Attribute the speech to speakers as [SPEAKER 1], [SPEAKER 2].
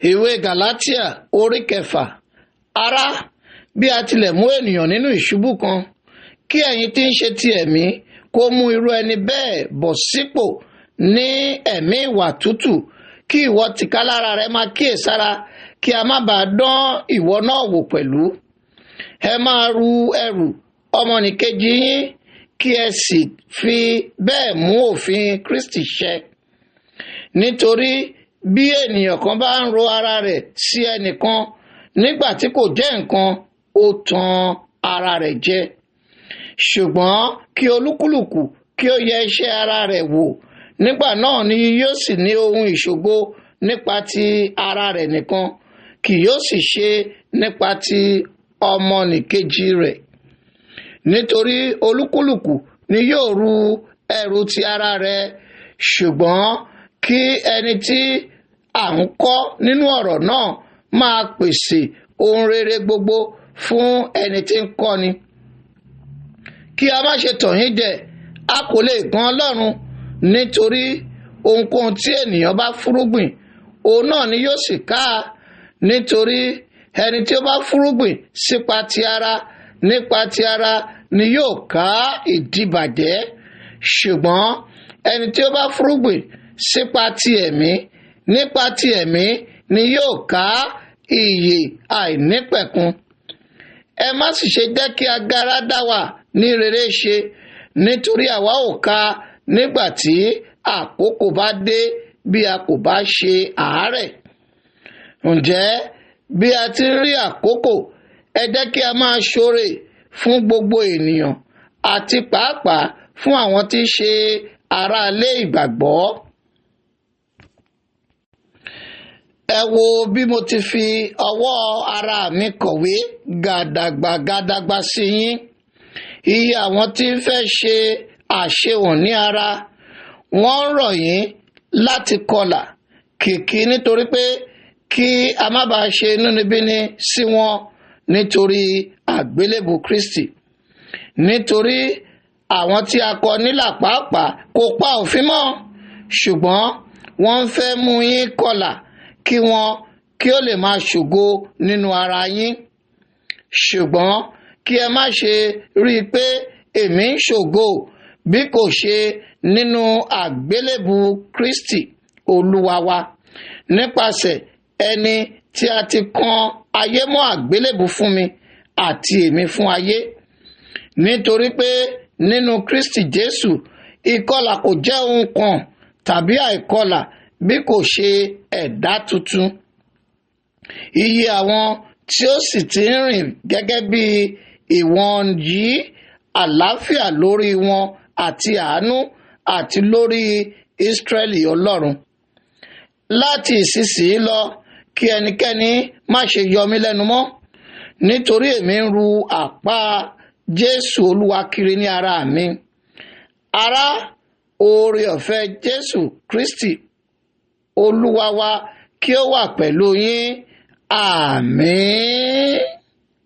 [SPEAKER 1] Ìwé Gàlátíà orí 6. Ará, bí a tilẹ̀ mú ènìyàn nínú ìṣubú kan, kí ẹ̀yin tí ń ṣe ti ẹ̀mí kó mú irú ẹni bẹ́ẹ̀ bọ̀ sípò ní ẹ̀mí ìwà tútù, kí ìwọ tìkálára rẹ máa kíyèsára, kí a má bàa dán ìwọ náà wò pẹ̀lú. Ẹ máa ru ẹrù ọmọnìkejì yín, kí ẹ sì fi bẹ́ẹ̀ mú òfin Kristi ṣẹ. Nítorí bí ènìyàn kan bá ń ro ara rẹ̀ sí ẹnìkan nígbà tí kò jẹ́ nǹkan, ó tan ara rẹ̀ jẹ. Ṣùgbọ́n kí olúkúlùkù kí ó yẹ iṣẹ́ ara rẹ̀ wò, nígbà náà ni yóò sì ní ohun ìṣògo nípa ti ara rẹ̀ nìkan, kì yóò sì ṣe nípa ti ọmọnìkejì rẹ̀. Nítorí olúkúlùkù ni yóò ru ẹrù ti ara rẹ̀. Ṣùgbọ́n kí ẹni tí à ń kọ́ nínú ọ̀rọ̀ náà máa pèsè ohun rere gbogbo fún ẹni tí ń kọ́ni. Kí a má ṣe tàn yín jẹ, a kò lè gan Ọlọ́run, nítorí ohunkóhun tí ènìyàn bá fúrúgbìn, òun náà ni yóò sì ká a. Nítorí ẹni tí ó bá fúrúgbìn sípa ti ara, nípa ti ara ni yóò ká ìdíbàjẹ́. Ṣùgbọ́n ẹni tí ó bá fúrúgbìn sípa ti ẹ̀mí, nípa ti ẹ̀mí ni yóò ká ìyè àìnípẹ̀kun. Ẹ má sì ṣe jẹ́ kí agara dá wa ní rere ṣe, nítorí àwa ò ká nígbà tí àkókò bá dé, bí a kò bá ṣe àárẹ̀. Ǹjẹ́ bí a ti ń rí àkókò, ẹ jẹ́ kí a máa ṣoore fún gbogbo ènìyàn, àti pàápàá fún àwọn tí í ṣe aráalé ìgbàgbọ́. Ẹ wo bí mo ti fi ọwọ́ ara mi kọ̀wé gàdàgbà gàdàgbà sí yín. Iye àwọn tí ń fẹ́ ṣe àṣewọ̀n ní ara, wọ́n ń rọ̀ yín láti kọlà, kìkì nítorí pé kí a má bàa ṣe inúnibíni sí wọn nítorí àgbélébù Kristi. Nítorí àwọn tí a kọ nílà pàápàá kò pa òfin mọ́, ṣùgbọ́n wọ́n ń fẹ́ mú yín kọlà, kí wọn kí ó lè máa ṣògo nínú ara yín. Ṣùgbọ́n kí ẹ má ṣe rí i pé èmi ń ṣògo, bí kò ṣe nínú àgbélébù Kristi Olúwa wa, nípasẹ̀ ẹni tí a ti kan ayé mọ́ àgbélébù fún mi, àti èmi fún ayé. Nítorí pé nínú Kristi Jésù ìkọlà kò jẹ́ ohun kan tàbí àìkọlà, bí kò ṣe ẹ̀dá tuntun. Iye àwọn tí ó sì ti ń rìn gẹ́gẹ́ bí ìwọ̀n yìí, àlàáfíà lórí wọn àti àánú, àti lórí Ísírẹ́lì Ọlọ́run. Láti ìsinsìnyí lọ, kí ẹnikẹ́ni má ṣe yọ mí lẹ́nu mọ́, nítorí èmi ń ru àpá Jésù Olúwa kiri ní ara mi. Ará, oore ọ̀fẹ́ Jésù Kristi Olúwa wa kí ó wà pẹ̀lú yín. Àmín.